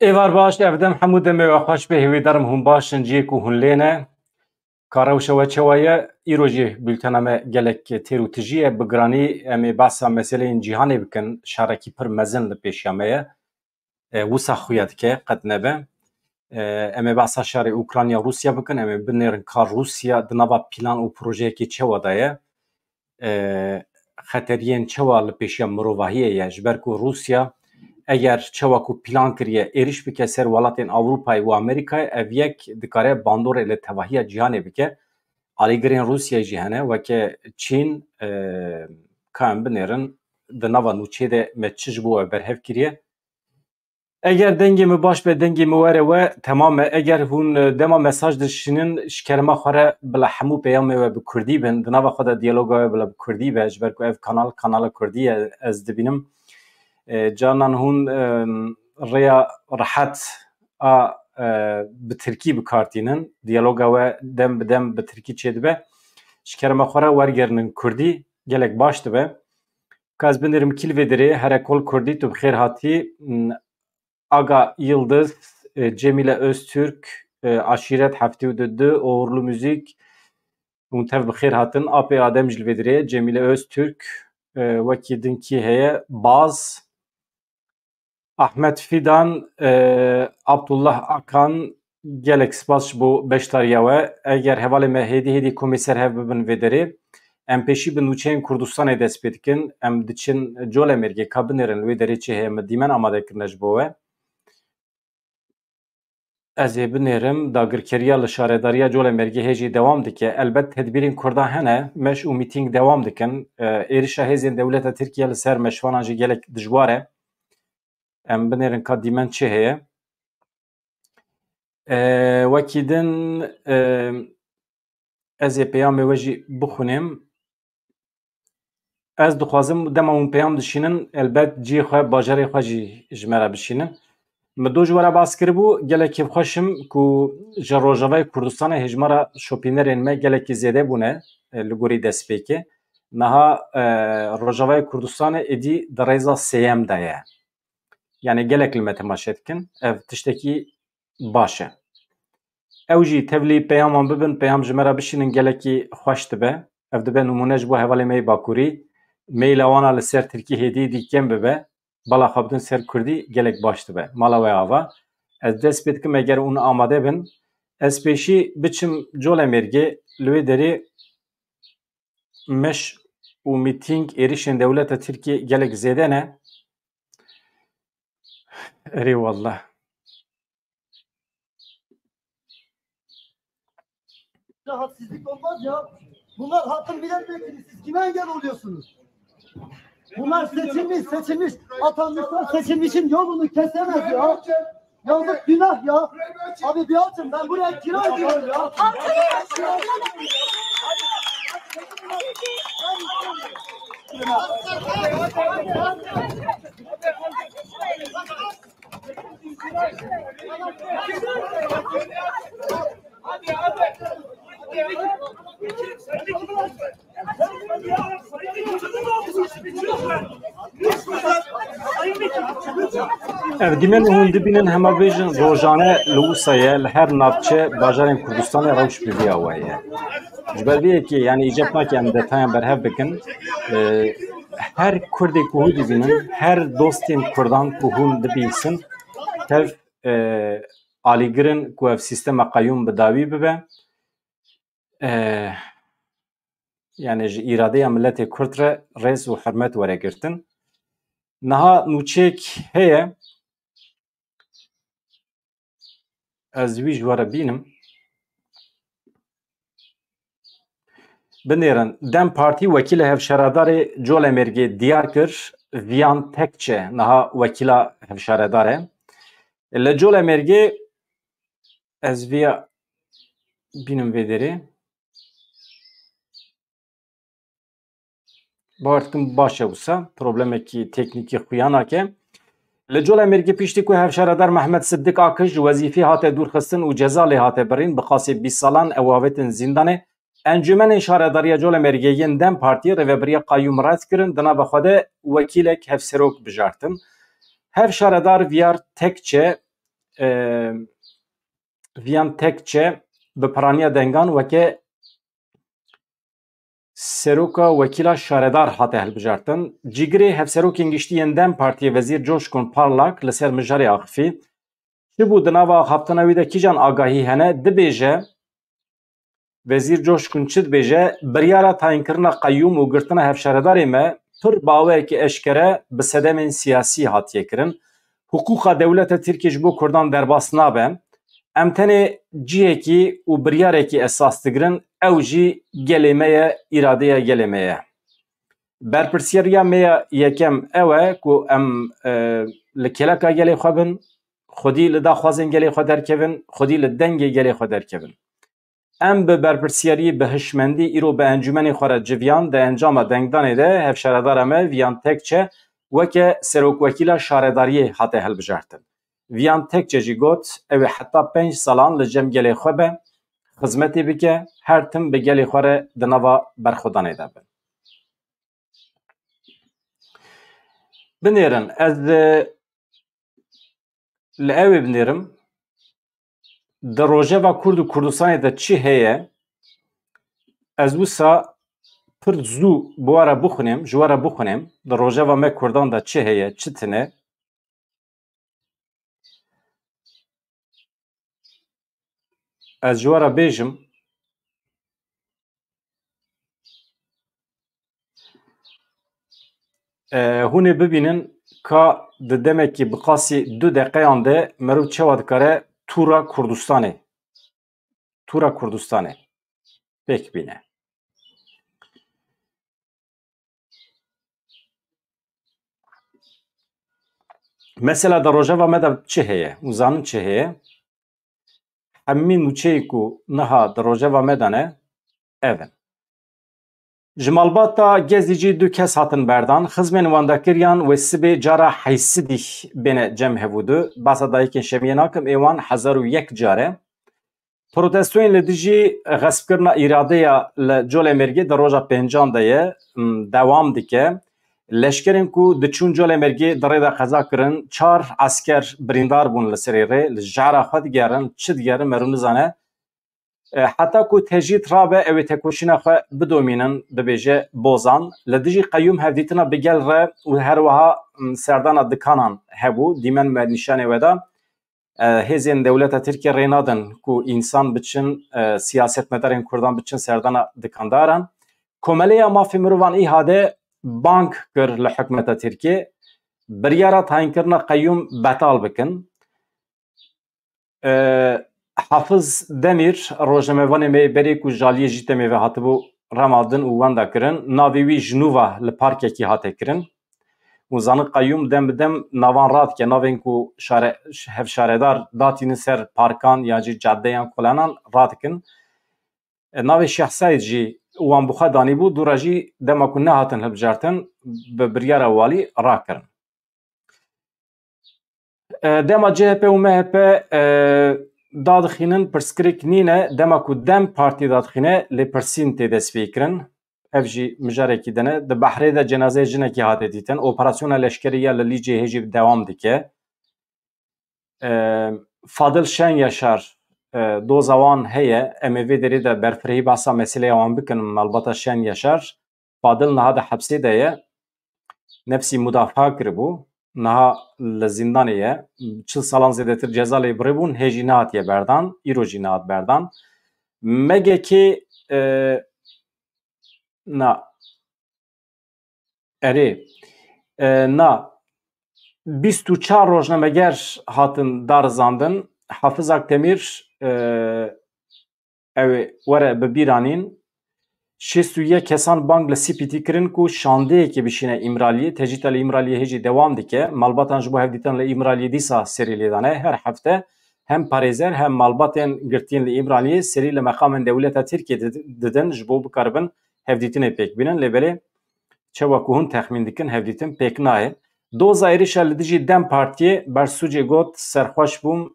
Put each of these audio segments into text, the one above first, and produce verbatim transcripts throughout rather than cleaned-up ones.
Êvar baş, ev dem hemû demê we xweş be, hêvîdar im hûn baş in, ciyê ku hûn lê ne. Ka rewşa we çawa ye? Îro jî bultena me gelek têr û tijî ye. Bi giranî em ê behsa meseleyên cîhanê bikin. Şerekî pir mezin li pêşiya me ye. E, wisa xuya dike, qet nebe. E, em ê behsa şerê Ukrayna Rûsya bikin. Em ê binêrin ka Rûsya di nava plan û projeyekê çawa de ye. E, xeteriyên çawa li pêşiya mirovahiyê ye. Ji ber ku Rûsya eger çawa ku plan kiriye êriş bike ser welatên Ewropayê û Amerîkayê, ev yek dikare bandorê li tevahiya cîhanê bike. Alîgirên Rûsyayê jî hene, weke Çîn, e, ka em binêrin di nava nûçeyê de me çi ji bo we berhev kiriye. Eger dengê min baş be, dengê min were we, temam e. Eger hûn, e, dema mesaj dişînin, ji kerema xwe re bila hemû peyamê we bi kurdî bin, di nava xwe de diyaloga we bila bi kurdî be, ji ber ku ev kanal, kanala kurdî ye, ez dibînim. E, carnan hûn, e, rêya rehet a, e, bi tirkî bi kar tînin, diyaloga we dem bi dem bi tirkî çêdibe. Ji kerema xwe re wergerinin kurdî, gelek baş dibe. Ka ez binêrim kî li vê derê, Herekol Kurdî, tu bi xêr hatî. M, Aga Yildiz, e, Cemîle Öztürk, e, Aşîret heftê û du, Uğurlu Müzik, hûn tev bi xêr hatin. Apê Adem jî li vê derê, Cemîle Öztürk, e, wekî din kî heye, Baz, Ahmet Fidan, e, Abdullah Akan, gelek spas ji bo beşdariya we. Eger hevalê me hêdî hêdî komê ser hev bibin vê derê, em pêşî bi nûçeyên Kurdistanê dest pê dikin. Em diçin Colemêrgê, ka binêrin li wê derê çi heye, me dîmen amade kirine ji bo we. Ez ê binêrim, dagirkeriya li şaredariya Colemêrgê hê jî dewam dike. Elbet tedbîrên Kurdan hene, meş û mîtîng dewam dikin. E, êrişa hêzên dewleta Tirkiye li ser meşvanan jî gelek dijwar e. Em binêrin ka dîmen çi heye. E, wekî din, e, ez ê peyamê we jî bixwînim. Ez dixwazim dema hûn peyam dişînin, elbet cihê xwe, bajarê xwe jî ji me re bişînin. Min do ji we re behs kiribû, gelek kêfxweş im ku ji Rojavayê Kurdistanê hê ji me re şopînerên me gelekî zêde bûne, e, li gorî destpêkê. Niha, e, Rojavayê Kurdistanê êdî di rêza sêyem de ye. Yani gelek li me temaşe dikin. Ev tiştekî baş e. Ew jî tevlî peyaman bibin, peyam ji me re bişînin, gelekî xweş dibe. Ev dibe nimûne ji bo hevalê me yê Bakurî. Meyla wana li ser Tirkî hêdî hêdî kêm bibe. Bala xwe bidin ser Kurdî, gelek baş dibe. Mala we ava. Ez dest pê dikim, eger hûn amade bin, ez pêşî biçim Colemêrgê, li wê derê meş û mîtîng, êrişên dewleta Tirkiyê gelek zêde ne. Erê wallah. Rahatsızlık olmaz ya. Bunlar halkın milletvekili. Siz kime engel oluyorsunuz? Bunlar seçilmiş, seçilmiş. Atanmışlar seçilmişin yolunu kesemez ya. Yazık, günah ya. Abi bir açın, ben buraya kira ödüyorum ya. Ev dîmen hûn dibînin, hema bêjin rojane li wisa ye, li her navçe bajarên Kurdistanê rewş bi vî awa ye. Ji ber vê yekê, yani îcab nake em detayan berhev bikin. Ee, her Kurdê ku hûn dibînin, her dostên Kurdan ku hûn dibîsin, tev, e, alîgirin ku ev sîstema qeyûm bi dawî bibe. E, yani ji îradeya miletê Kurd re rêz û hurmet were girtin. Niha nûçeyek heye, ez wî ji we re bînim. Binêrin, DEM Partî wekîlê hevşaredarê Colemêrgê diyar kir, Viyan Tekçe niha wekîla hevşaredar e. Li Colemêrgê ez viya bînim vê derê. Bawer dikim baş e wisa, problemekî teknîkî xuya nake. Li Colemêrgê piştî ku hevşaredar Mehmet Siddik Akij ji wezîfê hate dûrxistin û ceza lê hate birîn, bi qasê bîst salan ew avêtin zîndanê. Encûmenên Şaredariya Colemêrgê yên DEM Partî rêvebiriya qeyûm red kirin, di nava xwe de wekîlek hevserok bijartin. Hevşaredar Viyar Tekçe e, Viyan Tekçe bi piraniya dengan weke seroka wekîla şaredar hate hilbijartin. Cîgirê hevserokên giştî yên DEM Partiyê Wezîr Coşkun Parlak li ser mijarê axifî. Çi bû di nava axaftina wî de kîjan agahî hene? Dibêje, Wezîr Coşkun çi dibêje? Biryara tayînkirina qeyûm û girtina hevşaredarê me pir bi awayekî eşkere bi sedemên siyasî hatiye kirin. Hiqûqa dewleta Tirkiyê ji bo Kurdan derbas nabe. Em tenê cihekî û biryarekî esas digirin, ew jî gelê me ye, îradeya gelê me ye. Berpirsiyariya me ya yekem ew e ku em, e, li kêleka gelê xwe bin, xwedî li daxwazên gelê xwe derkevin, xwedî li dengê gelê xwe derkevin. Em bi berpirsiyariyê, bi hişmendî îro bi encûmenê xwe re civiyan, di encama dengdanê de hevşaredara me Viyan Tekçe weke serokwekîla şaredariyê hate hilbijartin. Viyan Tekçe jî got, ew ê heta pênc salan li cem gelê xwe be, xizmetê bike, her tim bi gelê xwe re di nava berxwedanê de be. Binêrin, ez, e, li ew ê binêrim, di rojeva Kurd û Kurdistanê de çi heye, ez wisa pir zû bi we re bixwînim, ji we re bixwînim, di rojeva me Kurdan de çi heye, çi tune. Ez ji we re bêjim, e, hûn ê bibînin ka di demekî bi qasî du deqeyan de merov çawa dikare tûra Kurdistanê, tûra Kurdistanê pêk bîne. Mesela di rojeva me de çi heye? Hûn zanin çi heye? Hemî nûçeyê ku niha di rojeva me de ne, ev in. Ji malbata Gezî jî du kes hatin berdan. Xizmên wendekiriyan wê sibê cara heysidî bêne cem hevûdu. Behsa dayikên Şemiyê nakim, ê wan hezar û yek car e. Protestoyên li dijî xespkirina îradeya li Colemêrgê di roja pêncan de ye, m, dewam dike. Leşkerên ku diçûn Colemêrgê di rê de qeza kirin, çar esker birîndar bûn li serê rê, li jara xwe digerin, çi digerin, meriv nizane. E, heta ku tecrîd rabe, ew ê tekoşîna xwe bidomînin, dibêje Bozan. Li dijî qeyûm hevdîtina bi gel re û her wiha, m, serdana dikanan hebû, dîmen me nîşanê we da. E, hêzên dewleta Tirkiye rê nadin ku însan biçin, e, siyasetmedarên Kurdan biçin serdana dikandaran. Komeleya Mafê Mirovan îhade bang kir li hikûmeta Tirkiye, biryara tayînkirina qeyûm betal bikin. E, Hafiz Demîr, rojnamevanê me yê berê ku ji aliyê JÎTEMê ve hatibû remadin û wenda kirin, navê wî ji nû ve li parkekî hate kirin. Û zanin qeyûm dem bi dem navan radike, navên ku şare-, hevşaredar datînin ser parkan yan jî cadeyan, kolenan radikin. E, navê Şêx Seîd jî wan bi xwe danîbû, dû re jî dema ku nehatin hilbijartin, bi biryara walî rakirin. E, dema C H P û M H P, e, dadixînin, pirsgirêk nîne, dema ku DEM Partî dadixîne, lêpirsîn tê destpêkirin. Ev jî mijarekî din e. Di Behrê de cenazeyê jinekî hate dîtin. Operasyona leşkerî ya li Lîcê hê jî dewam dike. E, Fadil Şen Yaşar, e, doza wan heye. Em ê vê derê de berfirehî behsa meseleya wan bikin. Malbata Şen Yaşar, Fadil niha di hepsê de ye. Nefsî mudafaa kiribû. Niha li zîndanê ye. Çil salan zêdetir ceza lê birîbûn, hê jî nehatiye berdan. Îro jî nehat berdan. M G K, e, na, erê, e, na, bîst û çar rojnameger hatin darizandin. Hafiz Akdemîr, e, ew ê were bi bîr anîn. Şêst û yek kesan bang li C P T kirin ku şandeyekê bişîne Îmraliyê. Tecrîta li Îmraliyê hê jî dewam dike. Malbatan ji bo hevdîtin li Îmraliyê dîsa serî lê dane. Her hefte hem parêzer hem malbatên girtiyên li Îmraliyê serî li meqamên dewleta Tirkiyê did-, didin ji bo bikaribin hevdîtinê pêk bînin. Lê belê çawa ku hûn texmîn dikin, hevdîtin pêk nayê. Doza êrişa li dijî DEM Partiyê, Bersûcê got, serxweş bûm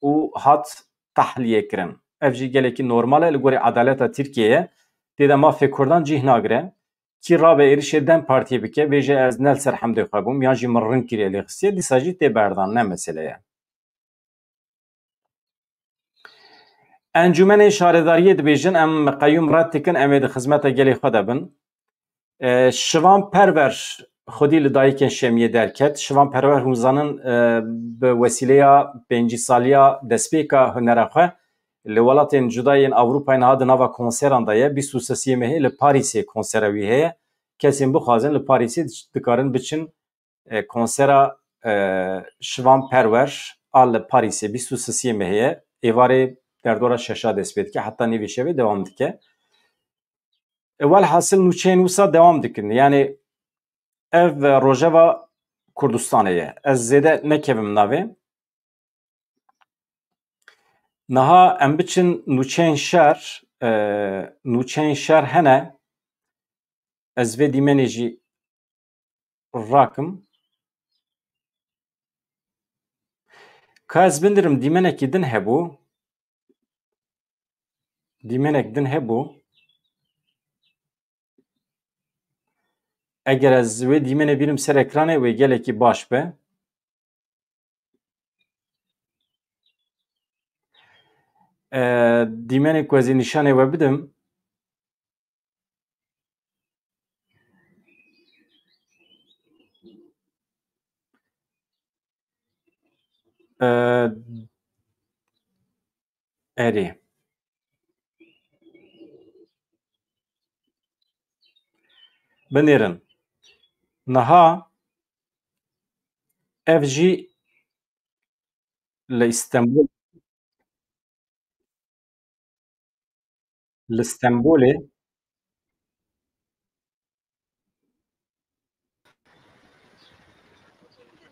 û hat tehliyê kirin. Ev jî gelekî normal e li gorî edaleta Tirkiyeyê. Tê de mafê Kurdan cih nagire. Kî rabe êrişê DEM Partiyê bike, bêje ez ne li ser hemdê xwe bûm, yan jî min ring kiriye lê xistiye, dîsa jî tê berdan, ne mesele ye. Encûmenên Şaredariyê dibêjin, em qeyûm red dikin, em ê di xizmeta gelê xwe de bin. E, Şivan Perwer xwedî li dayikên Şemiyê derket. Şivan Perwer, hûn zanin, e, bi wesîleya pêncî saliya destpêka hunera xwe li welatên cuda yên Ewropayê niha di nava konseran de ye. Bîst û sê mehê li Parîsê konsera wî heye. Kesên bixwazin li Parîsê dikarin biçin, e, konsera, e, Şivan Perwer a li Parîsê bîst û sê mehê ye. Êvarê derdora şeşa dest pê dike, heta nîvê şevê dewam dike. E, welhasil nûçeyên wisa dewam dikin. Yani ev, e, rojeva Kurdistanê ye. Ez zêde nekevim navê. Niha em biçin nûçeyên şer, e, nûçeyên şer hene. Ez vê dîmenê jî rakim. Ka ez binêrim dîmenekî din hebû. Dîmenek din hebû. Eger ez wê dîmenê bînim ser ekranê, wê gelekî baş be. E, dîmenê ku ez ê nîşanê we bidim. E, Erê. Binêrin. Niha ev jî li Îstanbul, li Stenbolê.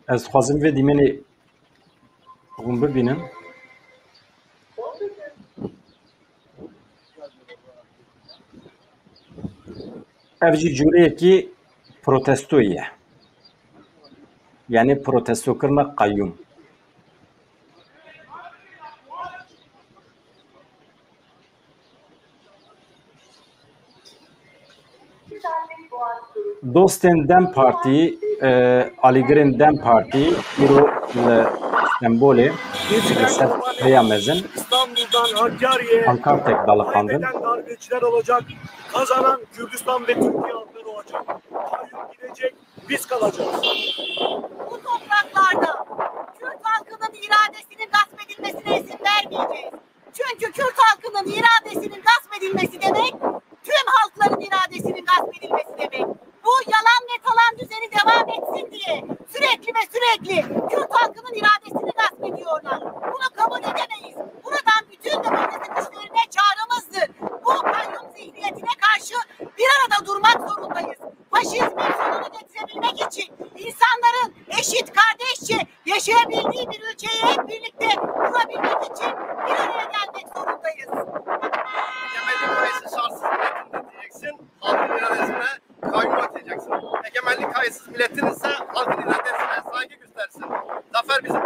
Ez dixwazim vê dîmenê hûn bibînin. Ev jî cûreyekî protestoyê ye. Yani protestokirina qeyûm. Dostên DEM Partî, e, alîgirên DEM Partî îro li Stenbolê li ser heya mezin pankartek daliqandin. Kaybeden darbeciler olacak, kazanan Kürdistan ve Türkiye halkları olacak. Kayyum gidecek, biz kalacağız. Bu topraklarda Kürt halkının iradesinin gasp edilmesine izin vermeyeceğiz. Çünkü Kürt halkının iradesinin gasp edilmesi demek, tüm halkların iradesinin gasp edilmesi demek. Bu yalan ve talan düzeni devam etsin diye sürekli ve sürekli Kürt halkının iradesini gasp ediyorlar. Bunu kabul edemeyiz. Buradan bütün demokrasi güçlerine çağrımızdır. Bu kayyum zihniyetine karşı bir arada durmak zorundayız. Faşizmin sonunu getirebilmek için, insanların eşit, kardeşçe yaşayabildiği bir ülkeyi hep birlikte kurabilmek için bir araya gelmek zorundayız. Egemenlik kayıtsız şartsız milletin de diyeceksin, halkın iradesine kayyum atayacaksın. Egemenlik kayıtsız milletin ise halkın iradesine saygı göstersin. Zafer bizim.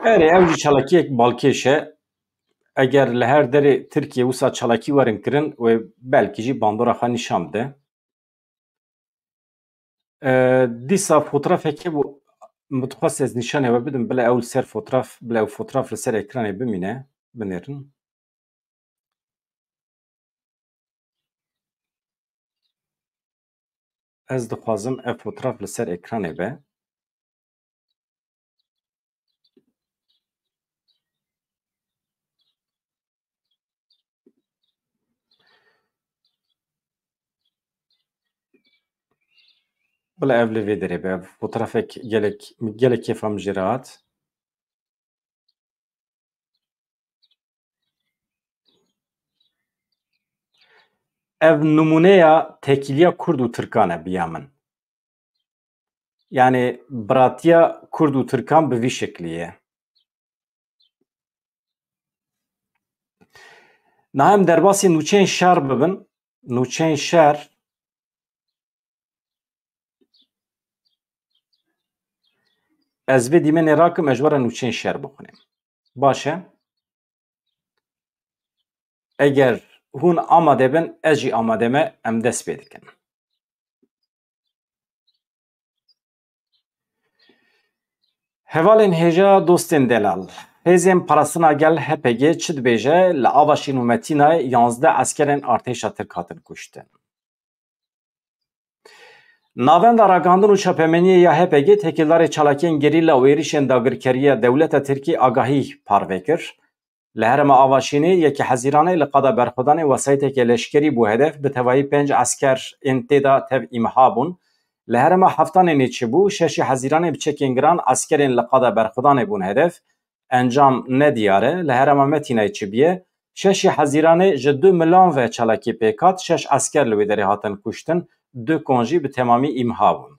Erê, ew jî çalakiyek balkêş e. Eger li her derê Tirkiye wisa çalakî werin kirin, wê belkî jî bandora xwe nîşan bide. E, dîsa fotrafekê bû, min dixwest ez nîşanê we bidim, bila ew li ser fotraf, bila ew fotraf li ser ekranê bimîne, binêrin. Ez dixwazim ev fotraf li ser ekranê be. Bila ev li vê derê be. Ev fotrafek gelek, gelek kêfa min jê re hat. Ev nimûneya têkiliya Kurd û Tirkan e, bi ya min. Yani biratiya Kurd û Tirkan bi vî şeklî ye. Niha em derbasî nûçeyên şer bibin. Nûçeyên şer. Ez vê dîmenê rakim, ez ji we re nûçeyên şer bixwînim. Baş e. Eger hûn amade bin, ez jî amade me, em dest pê dikin. Hevalên hêja, dostên delal. Hêzên Parastina Gel, H P G, çi dibêje? Li Avaşîn û Metînayê yanzdeh eskerên artêşa Tirk hatin kuştin. Navenda Ragihandin û Çapemeniyê ya H P G têkildarê çalakiyên gerîla û êrişên dagirkeriya dewleta Tirkî agahî parve kir. Li herêma Avaşînê yekê Hezîranê li qada berxwedanê wesayîtekê leşkerî bû hedef, bi tevayî pênc esker ên tê de tev îmha bûn. Li herêma Heftanê nêçî bû, şeşê Hezîranê bi çekên giran eskerên li qada berxwedanê bûn hedef. Encam nediyar e. Li herêma Metînayê çi bûye? Şeşê Hezîranê ji du milan ve çalakî pêk hat, şeş esker li wê derê hatin kuştin, du kon jî bi temamî îmha bûn.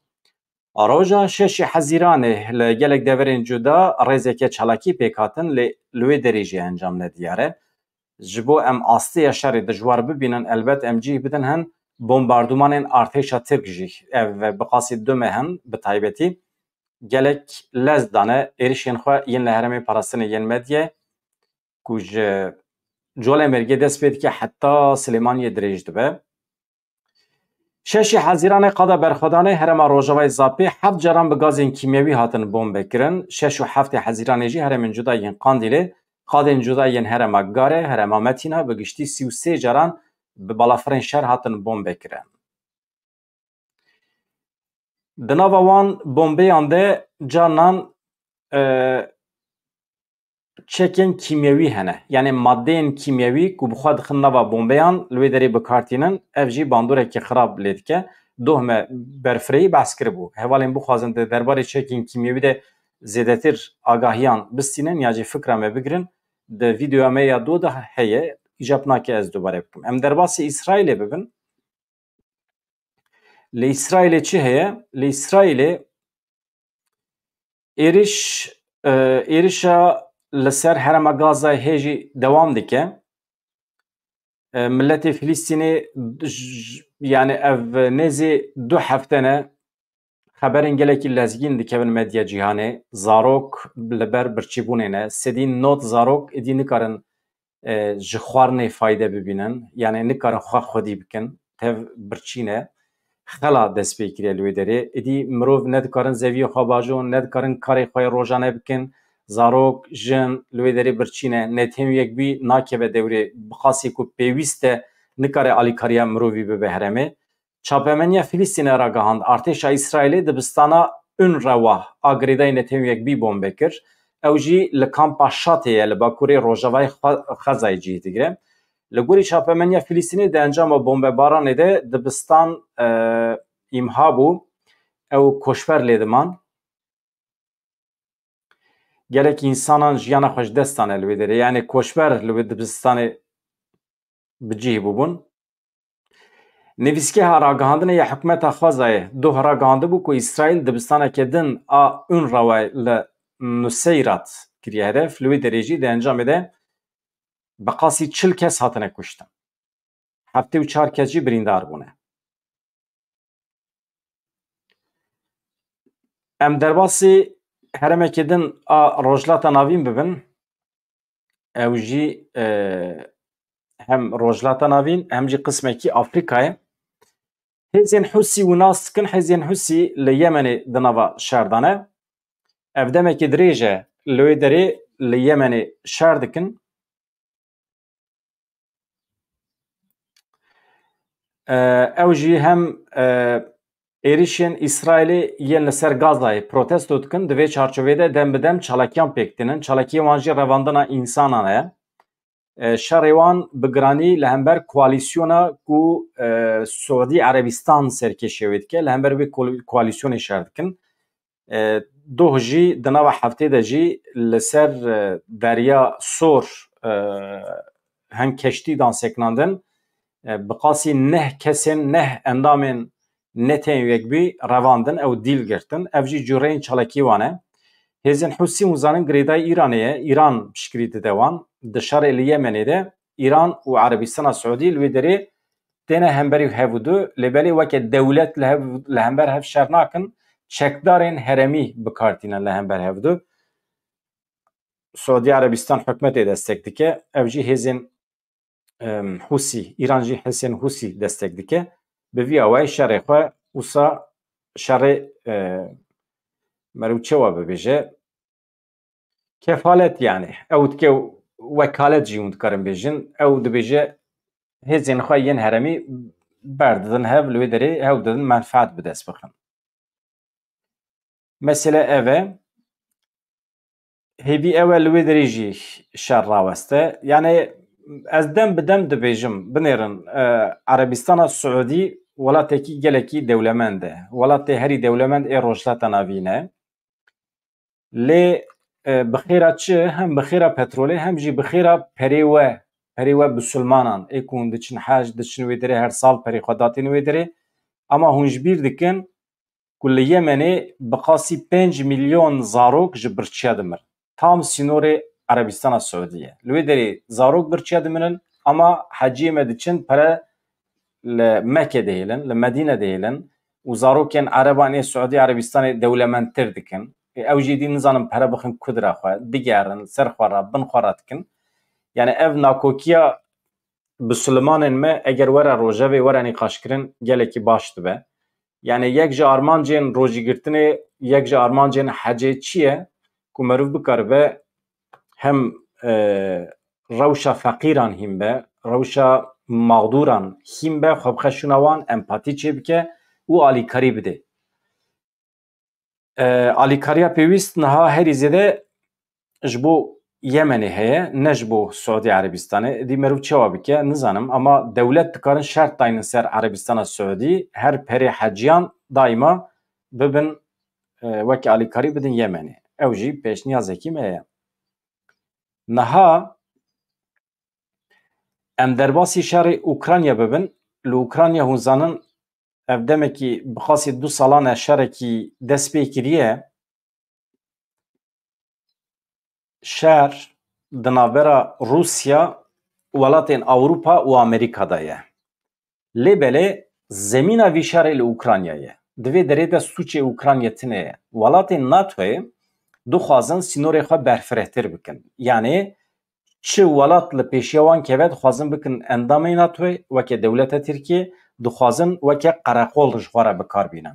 Roja şeşê Hezîranê li gelek deverên cuda rêzeke çalakî pêk hatin, lê li wê derê jî encam nediyar e. Ji bo em astiya şerê dijwar bibînin, elbet em cih bidin hin bombardûmanên artêşa Tirk jî. Ev bi qasî du meh in, bi taybetî gelek lez dane êrişên xwe yên li herêmê parastinê yên Medyê, ku ji Colemêrgê dest pê dike heta Silêmaniyê dirêj dibe. Şeşê Hezîranê qada berxwedanê herêma Rojavayê Zapê heft caran bi gazên kîmyewî hatin bombe kirin. Şeş û heftê Hezîranê jî herêmên cuda yên Qandîlê, qadên cuda yên herêma Garê, herêma Metîna bi giştî sî û sê caran bi balafirên şer hatin bombe kirin. Di nava wan bombeyan de carnan, e, çekên kîmyewî hene. Yanî madeyên kîmyewî ku bi xwe dixin nava bombeyan, li wê derê bi kar tînin, ev jî bandoreke xirab lê dike. Doh me berfirehî behs kiribû. Hevalên bixwazin di derbarê çekên kîmyewî de zêdetir agahiyan bistînin ya jî fikra me bigirin, di vîdeoya me ya do de heye. Îcab nake ez dubare bikim. Em derbasî Îsraîlê bibin. Li Îsraîlê çi heye? Li Îsraîlê êriş, e, êrişa li ser herêma Gazayê hê jî dewam dike. E, miletê Filistînê j-, j-, yanî ev nêzî du hefte ne xeberên gelekî lezgîn dikevin medya cîhanê. Zarok li ber birçîbûnê ne. Sedî nod zarok êdî nikarin, e, ji xwarinê fayde bibînin. Yanî nikarin xwe xwedî bikin. Tev birçî ne. Xela dest pê kiriye li wê derê. Êdî mirov ne dikarin zeviyê xwe bajon, ne dikarin karê xwe yê rojane bikin. Zarok, jin li wê derê birçî ne. Netewên Yekbûyî nakeve dewrê, bi qasî ku pêwîst e, nikare alîkariya mirovî bibe herêmê. Çapemeniya Filistînê ragihand, artêşa Îsraîlê dibistana UNRWA a girêdayî Netewên Yekbûyî bombe kir. Ew jî li kampa Şatê ye, li bakurê rojavayê Xwe-, Xezayê cih digire. Li gorî çapemeniya Filistînê di encama bombebaranê de dibistan, e, îmha bû. Ew koçber lê diman. Gelek însanan jiyana xwe ji dest dane li wê derê. Yanî koçber li wê dibistanê bi cih bûbûn. Nivîsgeha ragihandinê ya hikûmeta Xwezayê doh ragihandibû ku Îsraîl dibistaneke din a UNRWA li Nuseyrat kiriye hedef. Li wê derê jî di encamê de bi qasî çil kes hatine kuştin. Heftê û çar kes jî birîndar bûne. Em derbasî herêmekê din a Rojhilata Navîn bibin. Ew jî, e, hem Rojhilata Navîn, hem jî qismekî Afrîkayê. Hêzên Husî û nas dikin, hêzên Husî li Yemenê di nava şer de ne. Ev demekî dirêj e, li wê derê li Yemenê şer dikin. E, ew jî hem, e, êrişên Îsraîlê yên li ser Gazayê protesto dikin. Di vê çarçoveyê de dem bi dem çalakiyan pêk tînin. Çalakiyê wan jî revandina însanan e. E, şerê wan bi giranî li hember koalîsyona ku, e, Siûdî Erebistan serkêşiya wê dike, li hember wê ko-, koalîsyonê şer dikin. E, doh jî di nava heftê de jî li ser, e, Derya Sor, e, hin keştî dan sekinandin. E, bi qasî neh kesên, neh endamên Netewên Yekbûyî revandin, ew dîl girtin. Ev jî cureyên çalakî wan e. Hêzên Husî hûn zanin girêdayî Îranê ye. Îran piştgirî dide wan. Di şerê li Yemenê de Îran û Erebistana Siûdî li wê derê têne hemberî hev û du, lê belê weke dewlet li hev, li hember hev şer nakin, çekdarên herêmî bi kar tînin li hember hev du. Siûdî Erebistan hikûmetê destek dike, ev jî hêzên, em, Husî, Îran jî hêzên Husî destek dike. Bi vî awayî şerê xwe wisa şerê, e, meriv çawa bibêje, Kefalet yani. Ew dike wekalet jî hûn dikarin bêjin. Ew dibêje hêzên xwe yên herêmî berdidin hev, li wê derê hew didin menfaet bi dest bixin. Mesele ev e. Hêvî ew e li wê derê jî şer raweste. Yani ez dem bi dem dibêjim, binêrin, e, Erebistana Siûdî welatekî gelekî dewlemend e. Welatê herî dewlemend ê Rojhilata Navîn e. Lê, e, bi xêra çi? Hem bi xêra petrolê, hem jî bi xêra perê we, perê we bisilmanan. Ê ku hûn diçin hec, diçin wê derê, her sal perê xwe datên wê derê. Ama hûn ji bîr dikin ku li Yemenê bi qasî pênc milyon zarok ji birçiya dimirin. Tam sînorê Erebistana Siûdî ye. Li wê derê zarok birçiya dimirin, ama heciyê me diçin pere li Mekke dihêlin, li Medîne dihêlin û zarokên Ereban ê Siûdî Erebistanê dewlemendtir dikin. Ê, ew jî dî nizanin pere bixin kudra xwe, digerin, ser xwe re, bin xwe re dikin. Yani ev nakokiya Bisilimanên me eger were rojevê were nîqaşkirin gelekî baş dibe. Yani yek ji armancên rojîgirtinê, yek ji armancên hecê çi ye? Ku meriv bikaribe hem, e, rewşa feqîran hîn be, rewşa mağdûran hîn be, xwe bixe şûna wan, empatî çêbike û alîkarî bide. E, alîkariya pêwîst niha herî zêde ji bo Yemenê heye, ne ji bo Siûdî Erebistanê. Dî meriv çawa bike, nizanim, ama dewlet dikarin şert daynin ser Erebistana Siûdî, her perê heciyan daîma bibin, e, weke alîkarî bidin Yemenê. Ew jî pêşniyazekî me ye. Niha em derbasî şerê Ukrayna bibin, li Ukrayna hûn zanin ev demekî bi qasî du salan e şerekî dest pê kiriye. Şer di navbera Rûsya, welatên Ewropa û Amerîka de ye. Lê belê zemîna vî şerê li Ukrayna ye. Di vê derê de sûcê Ukrayna tune ye. Welatên NATOyê dixwazin sînorê xwe berfirehtir bikin. Yanê çi welat li pêşiya wan keve, dixwazin bikin endamê NATOyê, weke dewleta Tirkiyê, dixwazin weke qereqol ji xwe re bi kar bînin.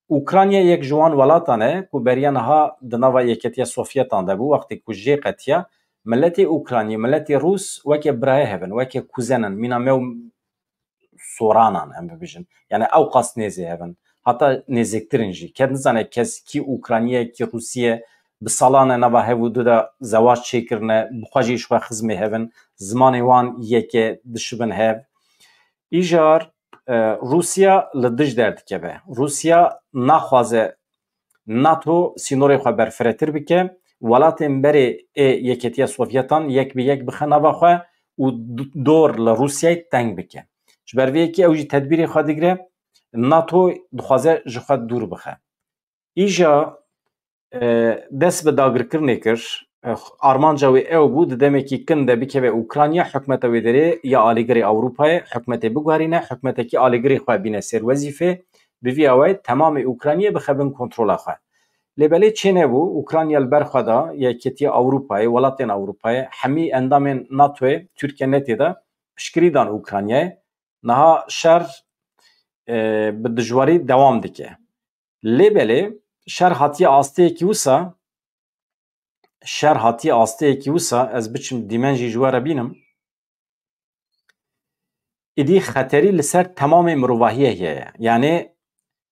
Ukrayna yek ji wan welatan e ku beriya niha di nava Yeketiya Sovyetan de bû, wextê ku jê qetiya, miletê Ukraynî, miletê Rûs weke birayê hev in, weke kuzen in, mîna me û soranan em bibêjin. Yani ew qas nêzê hev in. Heta nêzêktir in jî. Kes nizane kes kî Ukraynî ye, kî Rûsî ye. Bi salan e nava hev û du de zewac çêkirine, bi xwe jî ji xwe xizmê hev in. Zimanê wan yek e, dişibin hev. Îcar, e, Rûsya li dij derdikeve. Rûsya naxwaze NATO sînorê xwe berfiretir bike. Welatên berê ê Yeketiya Sovyetan yek bi yek bixe nava xwe û d-, dor li Rûsyayê teng bike. Ji ber vê yekê ew jî tedbîrê xwe digire, NATO dixwaze ji xwe dûr bixe. Îja, e, dest bi dagirkirinê kir. E, armanca wê ew bû, di demekî kin de bikeve Ukrayna, hikûmeta wê derê ya alîgirê Ewropayê, hikûmetê biguherîne, hikûmetekî alîgirê xwe bîne ser wezîfê, bi vî awayî temamê Ukraynayê bixe bin kontrola xwe. Lê belê çê nebû, Ukrayna li ber xwe da, Yeketiya Ewropayê, welatên Ewropayê, hemî endamên NATOyê, Tirkiye ne tê de, piştgirî dan Ukraynayê. Niha şer, e, bi dijwarî dewam dike. Lê belê şer hatiye asteyekî wisa, şer hatiye asteyekî wisa, ez biçim dîmen jî ji we re bînim. Îdî xeterî li ser temamê mirovahiyê heye. Yanê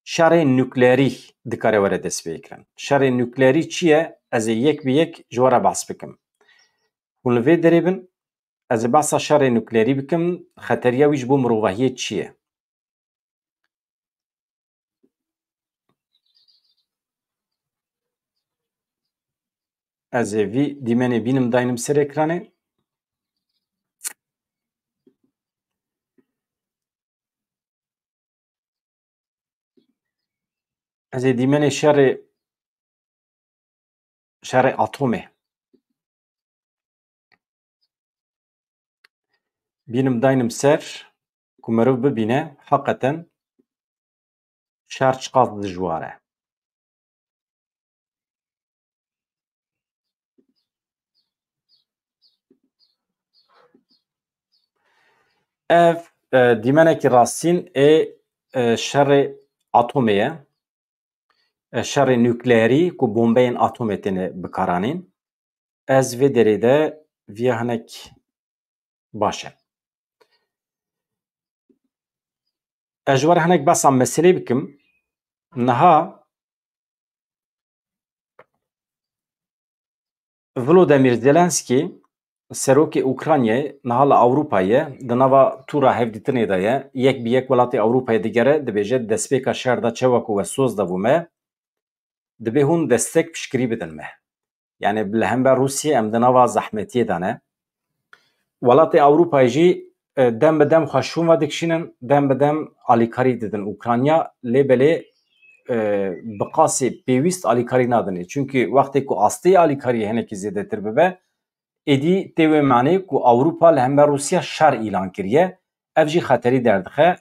şerê nukleerî dikare were destpêkirin. Şerê nukleerî çi ye? Ez ê yek bi yek ji we re behs bikim. Hûn li vê derê bin, ez ê behsa şerê nukleerî bikim, xeteriya wî ji bo mirovahiyê çi ye? Ez ê vî dîmenê bînim daynim ser ekranê. Ez ê dîmenê şerê, şerê atomê bînim daynim ser ku meriv bibîne heqeten şer çiqas dijwar e. Ev, e, dîmenekî rastîn ê, e, şerê atomê ye. E, şerê nukleerî ku bombeyên atomê têne bikaranîn. Ez vê derê de viya hinek baş e. Ez ji we re hinek behsa meselê bikim. Niha Volodymyr Zelenskî, serokê Ukraynayê, niha li Ewropa ye, di nava tûra hevdîtinê de ye, yek bi yek welatê Ewropayê digere, dibêje, destpêka şer de çawa ku we soz dabû me, dibê hûn destek piştgirî bidin me. Yani li hember Rûsiyê em di nava zehmetiyê de ne. Welatê Ewropayê jî, e, dem bi dem xwe şûn ve dikişînin, dem bi dem alîkarî didin Ukrayna, lê belê, e, bi qasê pêwîst alîkarî nadinê. Çunkî wextê ku astê alîkariyê hinekî zêdetir bibe, êdî tê wê manê ku Ewropa li hember Rûsya şer îlan kiriye. Ev jî xeterî derdixe.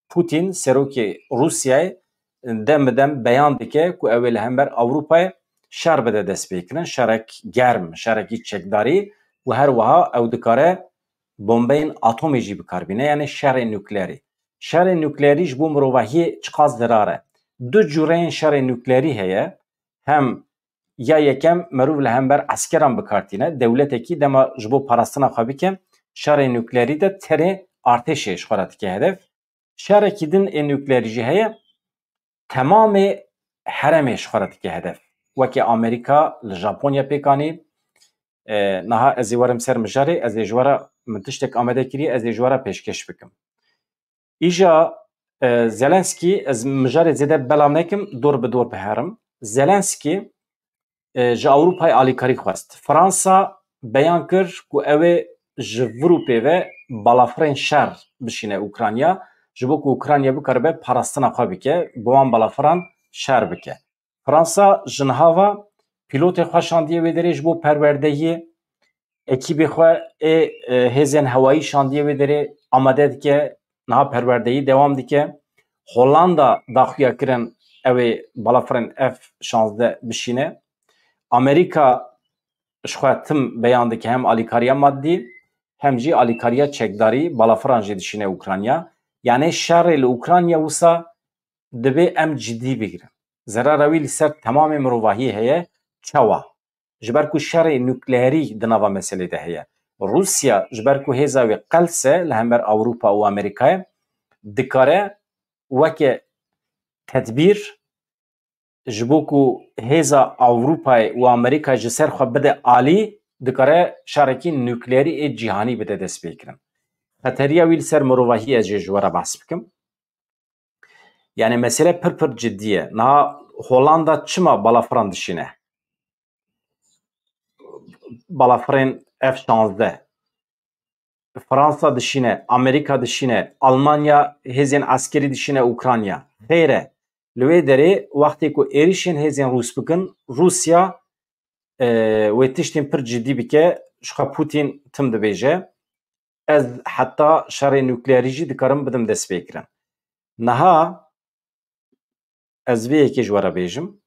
Putin, serokê Rûsyayê, dem bi dem beyan dike ku ew ê li hember Ewropayê şer bide destpêkirin, şerek germ, şerekî çekdarî û her wiha ew dikare bombeyên atomê jî bi kar bîne, yani şerê nukleerî. Şerê nukleerî ji bo mirovahiyê çiqas zerar e? Du cûreyên şerê nukleerî heye, hem ya yekem merov li hember eskeran bi kar tîne, dewletekî dema ji bo parastina xwe bike, şerê nukleerî de tenê artêşê ji xwe re dike hedef. Şerekî din ê nukleerî jî heye, temamê heremê ji xwe re dike hedef. Weke Amerîka li Japonya pêk anî, e, niha ez ê werim ser mijarê, ez ê ji we re, min tiştek amade kiriye, ez ê ji we re pêşkêş bikim. Îja, e, Zelenskî, ez mijarê zêde belav nekim, dor bi dor biherim. Zelenskî, e, ji Ewropayê alîkarî xwest. Fransa beyan kir ku ew ê ji vir û pê ve balafirên şer bişîne Ukrayna, ji bo ku Ukrayna bikaribe parastina xwe bike, bi wan balafiran şer bike. Fransa ji niha ve pîlotê xwe şandiye wê derê ji bo perwerdeyiyê. Ekîbê xwe ê, e, hêzên hewayî şandiye wê derê amade dike, niha perwerdeyî dewam dike. Hollanda daxuya kirin ew ê balafirên F şazdeh bişîne. Amerîka ji xwe tim beyan dike, hem alîkariya madî, hem jî alîkariya çekdarî, balafiran jî dişîne Ukrayna. Yani şerê li Ukrayna wisa dibê em cidî bigirin. Zerara wî li ser temamê mirovahiyê heye. Çawa? Ji ber ku şerê nukleerî di nava meselê de heye. Rûsya ji ber ku hêza wê qels e li hember Ewropa û Amerîkayê, dikare weke tedbîr ji bo ku hêza Ewropayê û Amerîkayê ji ser xwe bide alî, dikare şerekî nukleerî ê cîhanî bide destpêkirin. Xeteriya wî li ser mirovahiyê ez jê ji we re behs bikim. Yani mesele pir pir cidî ye. Niha Hollanda çima balafiran dişîne? Balafirên F şazdeh. Fransa dişîne, Amerîka dişîne, Almanya hêzên eskerî dişîne Ukrayna. Xêr e. Li wê derê wextê ku êrîşên hêzên Rûs bikin, Rûsya, e, wê tiştên pir cidî bike, ji xwe Putin tim dibêje, ez heta şerê nukleerî jî dikarim bidim destpêkirin. Niha ez vê yekê ji we re bêjim.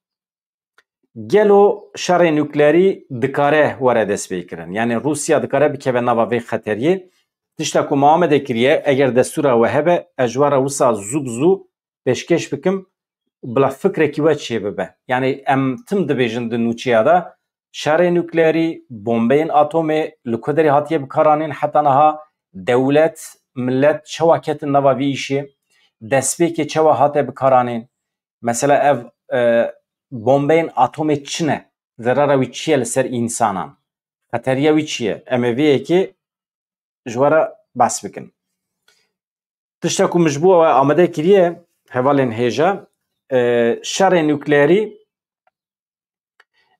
Gelo şerê nukleerî dikare were destpêkirin? Yani Rûsya dikare bikeve nava vê xeteriyê? Tişta ku me amade kiriye, eger destûra we hebe, ez ji we re wisa zû bi zû pêşkêş bikim, bila fikrekî we çêbibe. Yani em tim dibêjin di nûçeya de, şerê nukleerî, bombeyên atomê li ku derê hatiye bikaranîn heta niha, dewlet, millet çawa ketin nava vî îşê, destpêkê çawa hate bikaranîn? Mesela ev, e, bombeyên atomê çi ne? Zerara wî çi ye li ser însanan? Xeteriya wî çi ye? Em ê vê yekê ji we re behs bikin. Tişta ku min ji bo we amade kiriye, hevalên hêja, e, şerê nukleerî,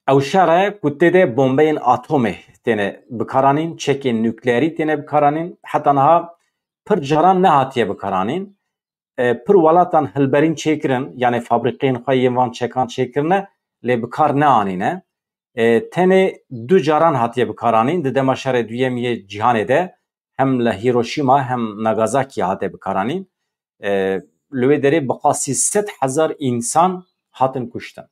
ew şer e ku tê de bombeyên atomê têne bikaranîn, çekên nukleerî têne bikaranîn. Heta niha pir caran nehatiye bikaranîn. E, pir welatan hilberîn çêkirin, yani fabrîqeyên xwe yên van çekan çêkirine, lê bi kar neanîne. E, tenê du caran hatiye bikaranîn di dema şerê duyemî yê cîhanê de, hem li Hiroşîma hem Nagasakî hate bikaranîn. E, li wê derê bi qasî sed hezar însan hatin kuştin.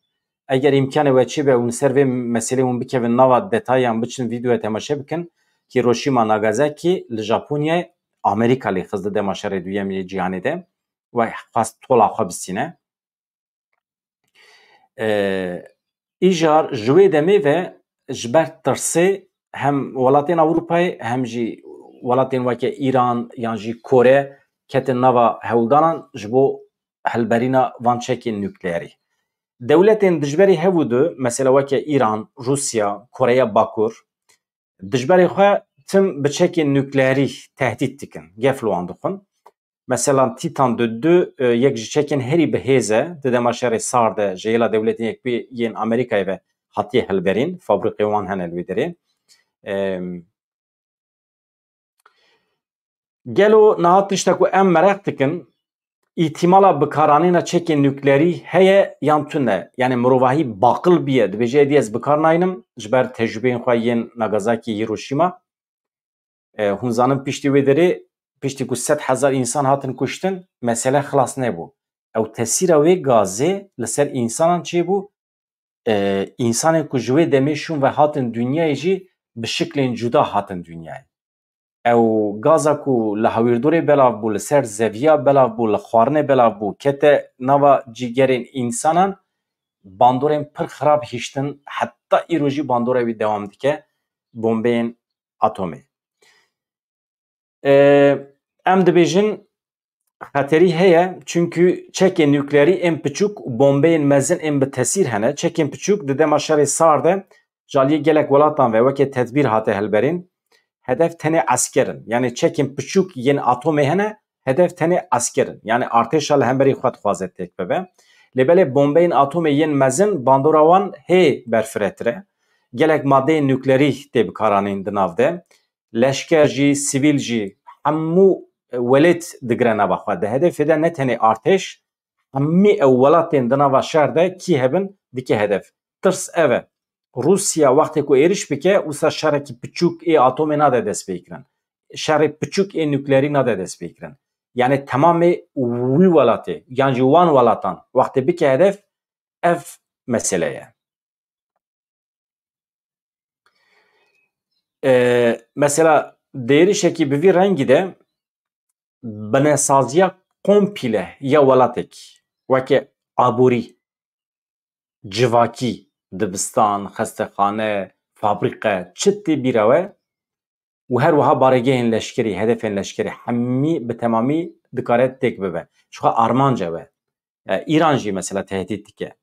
Eger îmkanê we çêbe hûn ser vê meselê hûn bikevin nava detayan, biçin vîdeoya temaşe bikin, Hiroşîma, Nagasakî li Japonyayê Amerîka lê xist di dema şerê duyemî yê cîhanê de, we xwest tola xwe bistîne. E, îcar ji wê demê ve ji ber tirsê hem welatên Ewropayê hem jî welatên weke Îran yan jî Kore ketin nava hewldanan ji bo hilberîna van çekên nukleerî. Dewletên dijberî hev û du, mesela weke Îran, Rûsya, Koreya Bakur, dijberê xwe tim bi çekên nukleerî tehdît dikin, gef li wan dixwin. Mesela Titan du du, e, yek ji çekên herî bi hêz e, di dema şerê sar de ji hêla Dewletên Yekbûyî yên Amerîkayê ve hatiye hilberîn, fabrîqê wan hene li wê derê. Em, Gelo niha tiştek ku em mereq dikin, îhtîmala bikaranîna çekên nukleerî heye yan tune? Yani mirovahî baqil biye, dibêje, êdî ez bikar naynim, ji ber tecrûbeyên xwe yên Nagasaki, Hiroşîma. E, hûn zanin piştî wê derê, piştî ku sed hezar însan hatin kuştin, mesele xilas nebû. Ew tesîra wê gazê li ser însanan çêbû, e, însanên ku ji wê demê şûn ve hatin dinyayê jî bi şiklên cuda hatin dinyayê. Ew gaza ku li hawîrdorê belav bû, li ser zeviya belav bû, li xwarinê belav bû, kete nava cîgerên însanan, bandorên pir xirab hiştin, heta îro jî bandora wî dewam dike, bombeyên atomê. E, em dibêjin, xeterî heye, çunkî çekên nukleerî ên piçûk û bombeyên mezin ên bi tesîr hene. Çekên piçûk di dema şerê sar de ji aliyê gelek welatan ve weke tedbîr hate hilberîn. Hedef tenê esker in. Yani çekên piçûk yên atomê hene, hedef tenê esker in. Yani artêşa li hemberî xwe dixwaze têk bibe. Lê belê bombeyên atomê yên mezin bandora wan hê berfiretir e. Gelek madeyên nukleerî tê bikaranîn di nav de. Leşker jî, sivîl jî, hemû welêt digire nava xwe. Di hedefê de ne tenê artêş, hemî ew welatên di nava şer de kî hebin, dike hedef. Tirs ev e. Rûsya wextê ku êriş bike, wisa şerekî piçûk ê atomê nade destpêkirin. Şerê piçûk ê nukleerî nade destpêkirin. Yani temamê wî welatê, yan jî wan welatan wextê bike hedef, ev mesele ye. E, mesela, di êrişekî bi vî rengî de binesaziya komple ya welatekî, weke aborî, civakî, dibistan, xestexane, fabrîqe, çi tê bîra we û her wiha baregehên leşkerî, hedefên leşkerî, hemî bi temamî dikare têk bibe. Ji xwe armanc ew e. E, Îran jî mesela tehdît dike.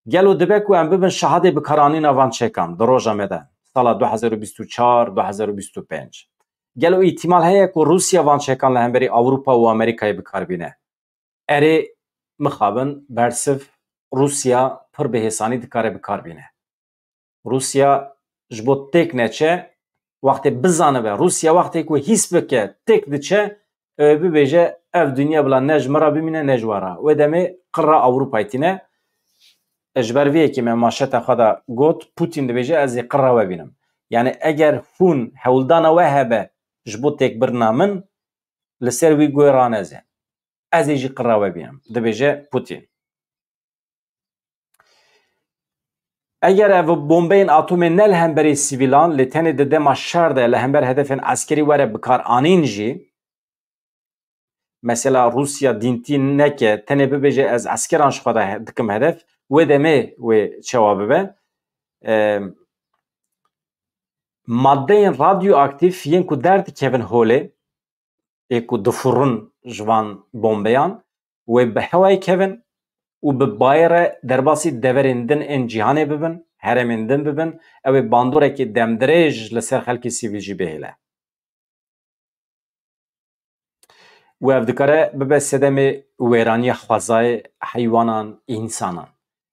Gelo dibe ku em bibin şahadê bikaranîna van çekan di roja me de, sala du hezar û bîst û çar, du hezar û bîst û pênc? Gelo îhtimal heye ku Rûsya van çekan li hemberî Ewropa û Amerîkayê bikar bîne? Erê, mixabin, bersiv, Rûsya pir bi hêsanî dikare bikar bîne. Rûsya ji bo têk neçe, wextê bizanibe, Rûsya wextê ku hîs bike têk diçe, ew ê bibêje, ev dinya bila ne ji min re bimîne, ne ji we re. Wê demê qirra Ewropayê tîne. Ji ber vê yekê me manşeta xwe de got, Putin dibêje, ez ê qirra we bînim. Yani eger hûn hewldana we hebe ji bo têkbirina min, li ser wî guhê raneze. Ez ê jî qirra we bînim, dibêje Putin. Eger ev bombeyên atomê ne li hemberî sivîlan, lê tenê di dema şer de li hember hedefên eskerî were bikaranîn jî, mesela Rûsya dîntî neke, tenê bibêje, ez eskeran ji xwe de he-, dikim hedef, wê demê wê çawa bibe? Em, madeyên radyoaktîf yên ku derdikevin holê, ê ku difurin ji van bombeyan, wê bi hewayê kevin û bi bayê re derbasî deverên din ên cîhanê bibin, herêmên din bibin, ew ê bandorekî demdirêj li ser xelkê sivîl jî bihêle. Û ev dikare bibe sedemê wêraniya xwezayê heywanan, însanan.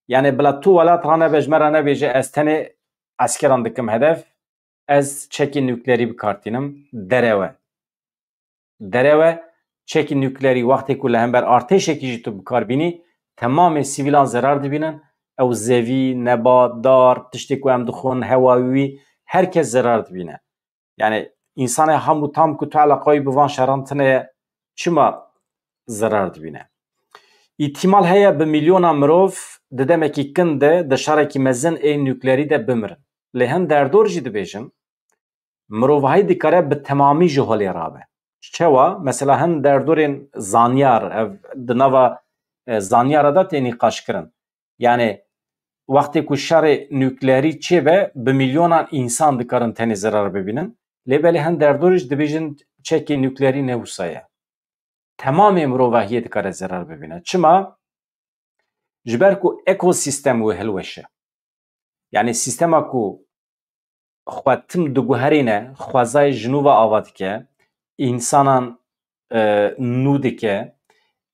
Yani bila tu welat ranebe ji me re nebêje, ez tenê eskeran dikim hedef, ez çekê nukleerî bi kar tînim, derew e. Derew e, çekî nukleerî wextê ku li hember artêşekî jî tu bi kar bînî, temamê sivîlan zerar dibînin. Ew zevî, nebat, dar, tiştê ku em dixwin, hewa wî, her kes zerar dibîne. Yani însanê ham û tam ku tu eleqa wî bi van şeran tune ye, çima zerar dibîne? Îhtimal heye bi milyona mirov di demekî kin de di şerekî mezin ê nukleerî de bimirin. Lê hin derdor jî dibêjin, mirovahî dikare bi temamî ji holê rabe. Çawa? Mesela hin derdorên zanyar, ev di nava, e, zanyara de tê nîqaşkirin. Yani wextê ku şerê nukleerî çêbe, bi milyonan însan dikarin tenê zerar bibînin. Lê belê hin derdorî jî dibêjin çekê nukleerî ne wisa ye. Temamê mirovahiyê dikare zerar bibîne. Çima? Ji ber ku ekosîstem wê hilweşe. Yanî sîstema ku xwe tim diguherîne, xwezayê jinû ve ava dike, însanan, e, nû dike.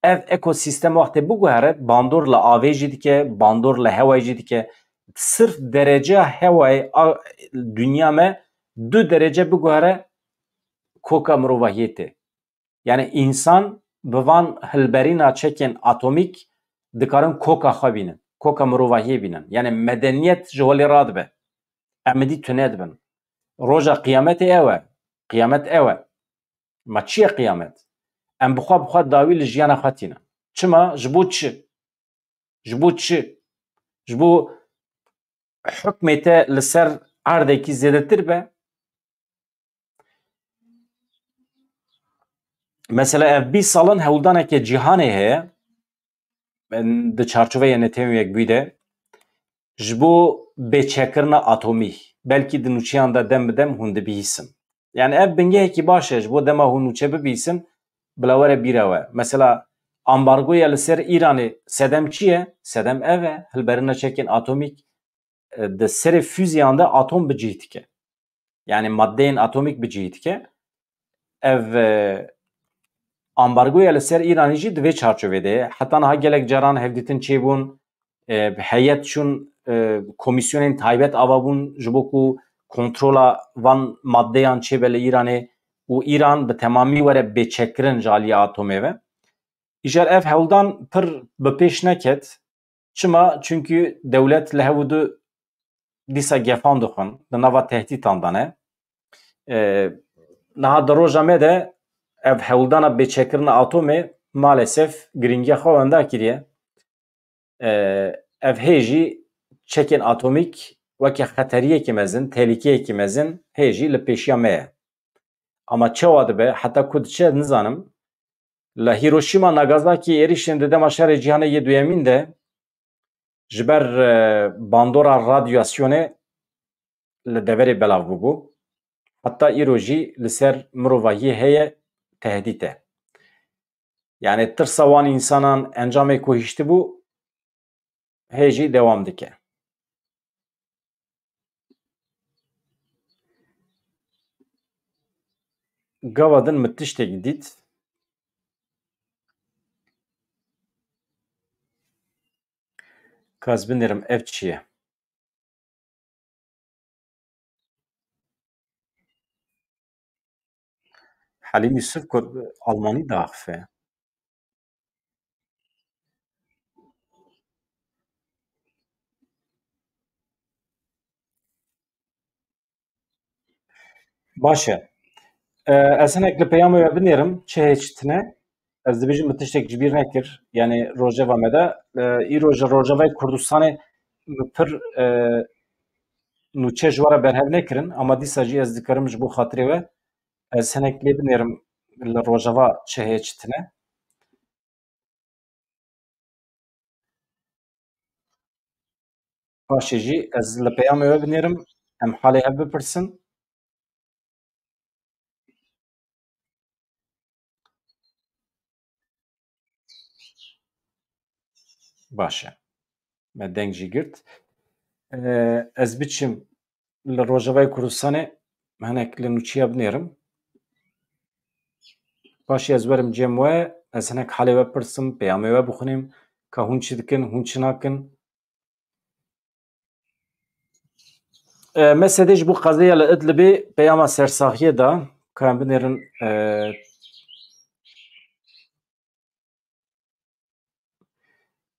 Ev ekosîstem wextê biguhere, bandor li avê jî dike, bandor li hewayê jî dike. Sirf dereceya hewayê a dinya me du derece biguhere, koka mirovahiyê tê. Yanî însan bi van hilberîna çekên atomîk dikarin koka xwe bînin, koka mirovahiyê bînin. Yanî medeniyet ji holê radibe. Em êdî tune dibin. Roja qiyametê ew e. Qiyamet ew e. Ma çi ye qiyamet? Em bi xwe bi xwe dawî li jiyana xwe tînin. Çima? Ji bo çi? Ji bo çi? Ji bo hukmê te li ser erdekî zêdetir be? Mesela ev bîst sal in hewldaneke cîhanê heye, di çarçoveya Netewên Yekbûyî de, ji bo bêçekkirina atomî, belkî di nûçeyan de dem bi dem hûn dibihîsin. Yani ev bingehekî baş e, ji bo dema hûn nûçe bibihîsin, bila were bîra we. Mesela ambargoya li ser Îranê sedem çi ye? Sedem ev e, hilberîna çekên atomîk, e, di serê fûzeyan de atom bi cih dike. Yani maddeyên atomîk bi cih dike. Ev, e, ambargoya li ser Îranê jî di vê çarçovê de ye. Heta niha gelek caran hevdîtin çêbûn, e, heyet çûn, e, komîsyonên taybet ava bûn ji bo ku kontrola van maddeyan çêbe li Îranê û Îran bi temamî were bêçekkirin ji aliyê atomê ve. Îcar ev hewldan pir bi pêş neket. Çima? Çunkî dewlet li hev û du dîsa gefan dixwin, di nava tehdîtan de ne. E, niha di roja me de ev hewldana bêçekkirina atomê maalesef girîngiya xwe wenda kiriye. E, ev hê jî çekên atomîk weke xeteriyekî mezin, tehlîkeyekî mezin hê jî li pêşiya me ye. Ama çawa dibe, heta ku diçe nizanim. Li Hiroşîma, Nagasakî êrîşên di dema şerê cîhanê yê duyemîn de ji ber, e, bandora radyasyonê li deverê belav bûbû. Heta îro jî li ser mirovahiyê heye tehdît e. Yani tirsa wan însanan encamê ku hiştibû hê jî dewam dike. Gava din min tiştek dît. Ka ez binêrim ev çi ye? Helîm Yusuf got Almanî diaxife. Baş e. E, ez hinek li peyamê we binêrim, çi heye çi tune. Ez dibêjim min tiştek ji bîr nekir. Yani rojeva me de, e, îro ji Rojavayê Kurdistanê min pir, e, nûçe ji we re berhev nekirin, ama dîsa jî ez dikarim ji bo xatirê we ez hinek lê binêrim li Rojava çi heye çi tune. Paşê jî ez li peyamê we binêrim, em halê hev bipirsin. Baş e. Me deng jî girt. Ee, ez biçim li Rojavayê Kurdistanê hinek li nûçiya binêrim. Paşê ez werim cem we, ez hinek halê we pirsim, peyamê we bixwînim, ka hûn çi dikin, hûn çi nakin. E, mesedê ji bo qezeya li Idlibê peyama sersaxiyê da, ka em binêrin, e,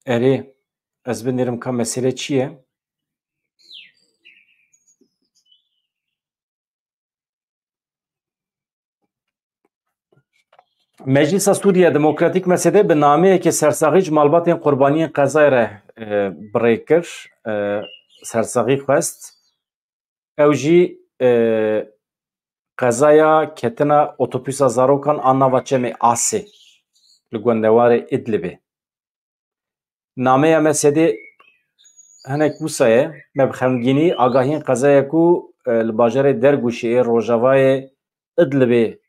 erê, ez binêrim ka mesele çi ye? Meclisa Sûriya Demokratîk, M S D, bi nameyeke sersaxî ji malbatên qurbaniyên qezayê re, e, bi rê kir, e, sersaxî xwest. Ew jî, e, qezaya ketina otobûsa zarokan a nava çemê Asê li gundewarê Idlibê. Nameya M S D'ê Hinek wisa ye, me bi xemgînî agahiyên qezaya ku, e, li bajarê Dergûşê ê Rojavayê Idlibê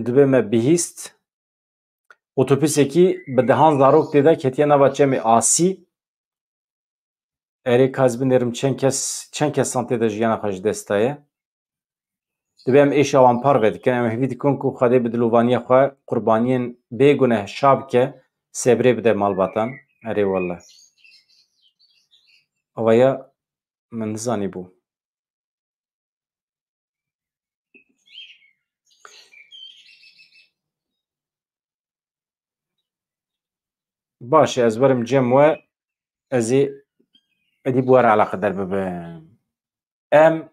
dibe me bihîst. Otobûsekî bi dehan zarok tê de ketiye nava çemê Asî. Erê, ka ez binêrim çend kes, çend kesan tê de jiyana xwe ji dest daye. Dibe em êşa wan parve dikin, em hêvî dikin ku Xwedê bi dilovaniya xwe qurbaniyên bêguneh şa bike, sebrê bide malbatan. Erê wele. Ava ya min nizanîbû. Baş e, ez werim cem we, ez ê êdî bi we re eleqedar bibim. Em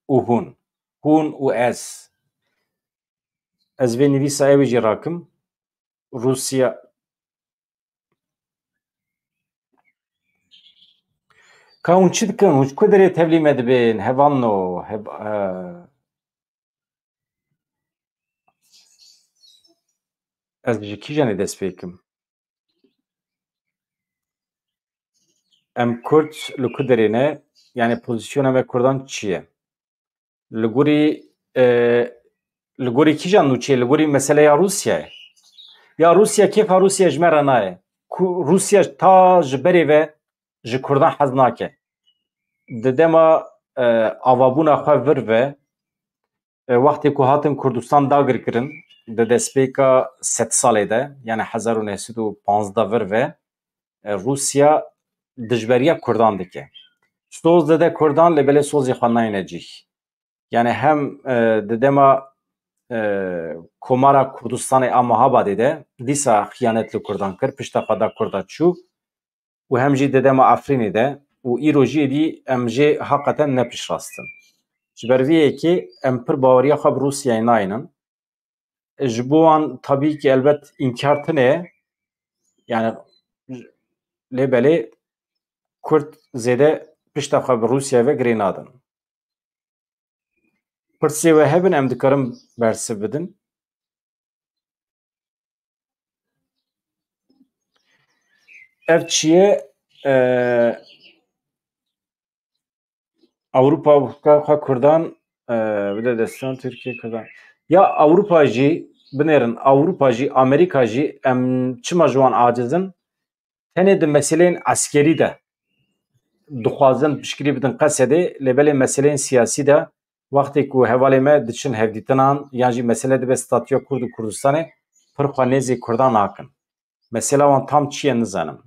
û hûn. Hûn û ez. Ez vê nivîsa ewê jî rakim. Rûsya. Ka hûn çi dikin? Hûn ji ku derê tevlî me dibin? Hevalno, hev-, e, ez ji kîjanê dest pê kim? Em Kurd li ku derê ne? Yani pozisyona me Kurdan çi ye? Li gorî, e, li gorî kîjan nûçeyê? Li gorî meseleya Rûsyayê. Ya Rûsya, kêfa Rûsya ji me re nayê. Ku Rûsya ta ji berê ve ji Kurdan hez nake. Di dema, e, avabûna xwe vir ve, e, wextê ku hatin Kurdistan dagir kirin, di destpêka sedsalê de, yani hezar û neh sed û panzdeh vir ve, e, Rûsya dijberiya Kurdan dike. Soz dide Kurdan, lê belê sozê xwe nayne cih. Yani hem, e, di dema, e, Komara Kurdistanê a Mahabadê de dîsa xiyanet li Kurdan kir, pişta xwe da Kurda çû û hem jî di dema Efrînê de û îro jî êdî em jê haqeten ne piştrast in. Ji ber vê yekê em pir baweriya xwe bi Rûsyayê nayînin. Ji bo wan tabî ki elbet înkar tune ye. Yani lê belê Kurd zêde pişta xwe bi Rûsyayê ve girê nadin. Pirsê we hebin, em dikarin bersiv bidin. Ev çi ye? E, Ewropa xwe Kurdan, e, bide destan Tirkiye Kurdan. Ya Ewropa jî, binêrin, Ewropa jî, Amerîka jî, em çima ji wan aciz in? Tenê di meseleyên eskerî de dixwazin piştgirî bidin Qesedê, lê belê meseleyên siyasî de wextê ku hevalê me diçin hevdîtinan yan jî mesele dibe statûya Kurd û Kurdistanê, pir xwe nêzî Kurdan nakin. Mesela wan tam çi ye nizanim.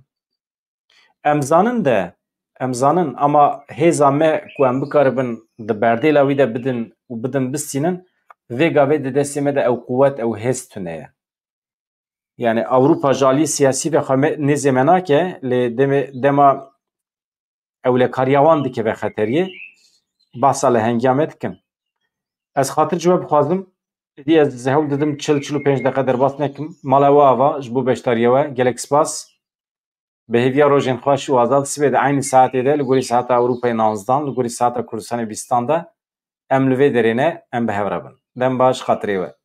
Em zanin de, em zanin, ama hêza me ku em bikaribin di berdêla wî de bidin û bidin bistînin, vê gavê di destê me de ew quwet, ew hêz tune ye. Yani Ewropa ji aliyê siyasî ve xwe me, nêzê me nake, lê demê, dema ewlekariya wan dike vexeteriyê, behsa lehengiya me dikin. Ez xatir ji we bixwazim, êdî ez hewl didim çil, çil û pênc deqe derbas nekim. Mala we ava ji bo beşdariya we. Gelek spas. Bi hêviya rojên xweş û azad. Sibê di eynî saetê de li gorî saeta Ewropayê nozdan, li gorî saeta Kurdistanê bîstan de em li vê derê ne, em bi hev re bin. Dem baş, xatirê we.